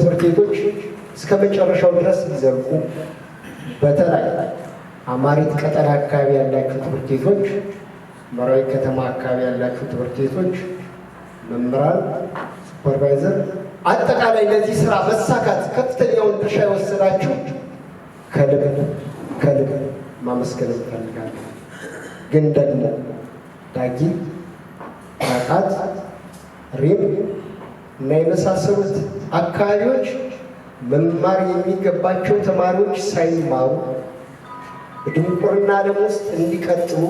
ትምህርት ቤቶች እስከ መጨረሻው ድረስ ሊዘልቁ፣ በተለይ አማሪት ቀጠና አካባቢ ያላችሁ ትምህርት ቤቶች፣ መራዊ ከተማ አካባቢ ያላችሁ ትምህርት ቤቶች መምህራን፣ supervisor፣ አጠቃላይ ለዚህ ስራ መሳካት ከፍተኛውን ድርሻ የወሰዳችሁ ከልብ ከልብ ማመስገን እንፈልጋለን። ግን ደግሞ ዳጊ፣ ራቃት፣ ሪም እና የመሳሰሉት አካባቢዎች መማር የሚገባቸው ተማሪዎች ሳይማሩ በድንቁርና ዓለም ውስጥ እንዲቀጥሉ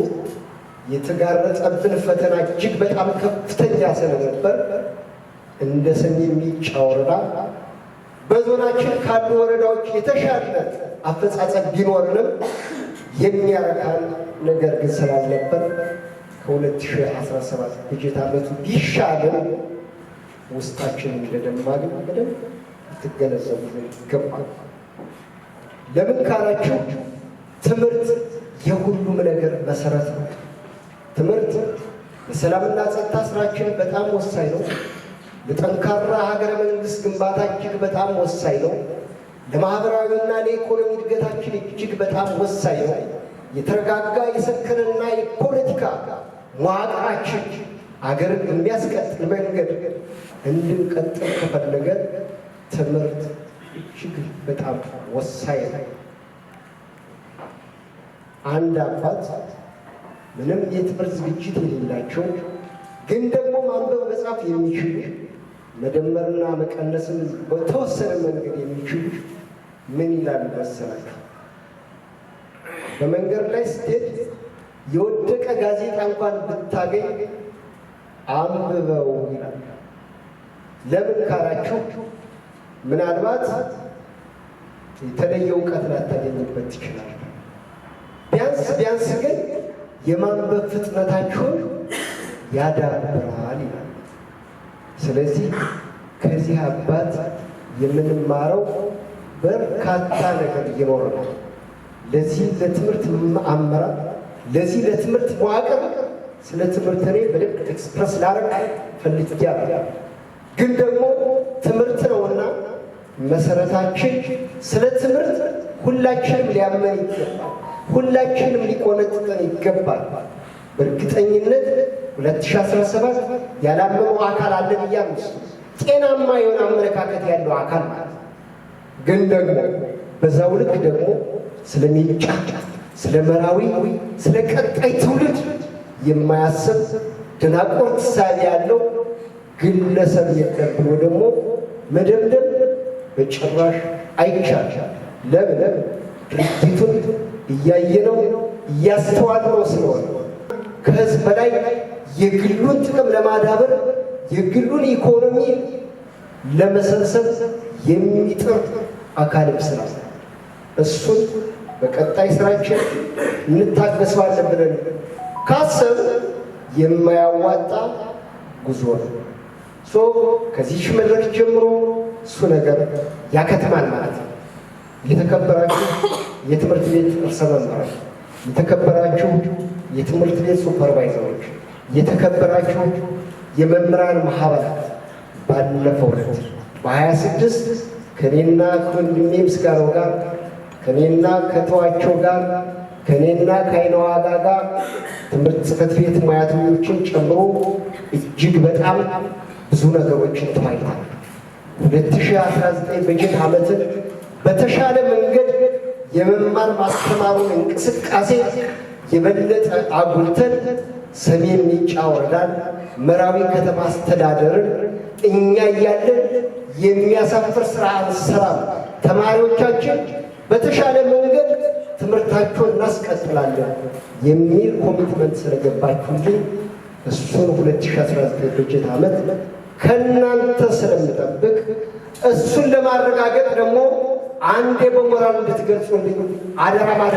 የተጋረጠብን ፈተና እጅግ በጣም ከፍተኛ ስለነበር እንደ ሰሜን ሜጫ ወረዳ በዞናችን ካሉ ወረዳዎች የተሻለ አፈጻጸም ቢኖርንም የሚያረካን ነገር ግን ስላልነበር ከ2017 በጀት ዓመቱ ቢሻልም ውስጣችን እንደደማ ግን በደንብ ልትገነዘቡ ይገባል። ለምን ካላችሁ ትምህርት የሁሉም ነገር መሰረት ነው። ትምህርት ለሰላምና ጸጥታ ስራችን በጣም ወሳኝ ነው። ለጠንካራ ሀገረ መንግስት ግንባታ እጅግ በጣም ወሳኝ ነው። ለማህበራዊና ለኢኮኖሚ እድገታችን እጅግ በጣም ወሳኝ ነው። የተረጋጋ የሰከነና የፖለቲካ መዋቅራችን አገርን በሚያስቀጥል መንገድ እንድንቀጥል ከፈለገ ትምህርት እጅግ በጣም ወሳኝ ነው። አንድ አባት ምንም የትምህርት ዝግጅት የሌላቸው ግን ደግሞ ማንበብ መጻፍ የሚችሉ፣ መደመርና መቀነስን በተወሰነ መንገድ የሚችሉ ምን ይላሉ መሰላችሁ? በመንገድ ላይ ስትሄድ የወደቀ ጋዜጣ እንኳን ብታገኝ አንብበው ይላል። ለምን ካላችሁ ምናልባት የተለየ እውቀት ላታገኝበት ትችላለህ። ቢያንስ ቢያንስ ግን የማንበብ ፍጥነታችሁን ያዳብራል ይላል። ስለዚህ ከዚህ አባት የምንማረው በርካታ ነገር ይኖረናል። ለዚህ ለትምህርት አመራር፣ ለዚህ ለትምህርት መዋቅር፣ ስለ ትምህርት እኔ በደንብ express ላረግ ፈልጌያለሁ። ግን ደግሞ ትምህርት ነውና መሰረታችን፣ ስለ ትምህርት ሁላችንም ሊያመን ይገባል። ሁላችንም ሊቆነጥጠን ይገባል። በእርግጠኝነት 2017 ያላመመው አካል አለ ብዬ አልወስድም። ጤናማ የሆነ አመለካከት ያለው አካል ማለት ግን ደግሞ በዛው ልክ ደግሞ ስለ ሜጫ፣ ስለ መራዊ፣ ስለ ቀጣይ ትውልድ የማያስብ ደናቁርት ሳቢ ያለው ግለሰብ የለም ብሎ ደግሞ መደምደም በጭራሽ አይቻልም። ለምን? ድርጊቱን እያየነው እያስተዋልነው ስለሆነ ከህዝብ በላይ የግሉን ጥቅም ለማዳበር፣ የግሉን ኢኮኖሚ ለመሰብሰብ የሚጥር አካልም ስላለ እሱን በቀጣይ ስራችን እንታገሰዋለን ብለን ካሰብ የማያዋጣ ጉዞ ነው። So ከዚች መድረክ ጀምሮ እሱ ነገር ያከትማል ማለት ነው። የተከበራችሁ የትምህርት ቤት ርዕሰ መምህራን፣ የተከበራችሁ የትምህርት ቤት ሱፐርቫይዘሮች፣ የተከበራችሁ የመምህራን ማህበራት፣ ባለፈው ዕለት በ26 ከኔና ከወንድሜ ምስጋናው ጋር፣ ከኔና ከተዋቸው ጋር፣ ከኔና ከአይነዋጋ ጋር ትምህርት ጽሕፈት ቤት ሙያተኞችን ጨምሮ እጅግ በጣም ብዙ ነገሮችን ተወያይተናል። 2019 በጀት ዓመትን በተሻለ መንገድ የመማር ማስተማሩን እንቅስቃሴ የበለጠ አጉልተን ሰሜን ሜጫ ወረዳን፣ መራዊ ከተማ አስተዳደርን እኛ እያለን የሚያሳፍር ስራ አንሰራም፣ ተማሪዎቻችን በተሻለ መንገድ ትምህርታቸውን እናስቀጥላለን የሚል commitment ስለገባችሁልኝ እሱን 2019 በጀት ዓመት ከእናንተ ስለምጠብቅ እሱን ለማረጋገጥ ደግሞ አንዴ በሞራል እንድትገልጹልኝ አደራ ማለት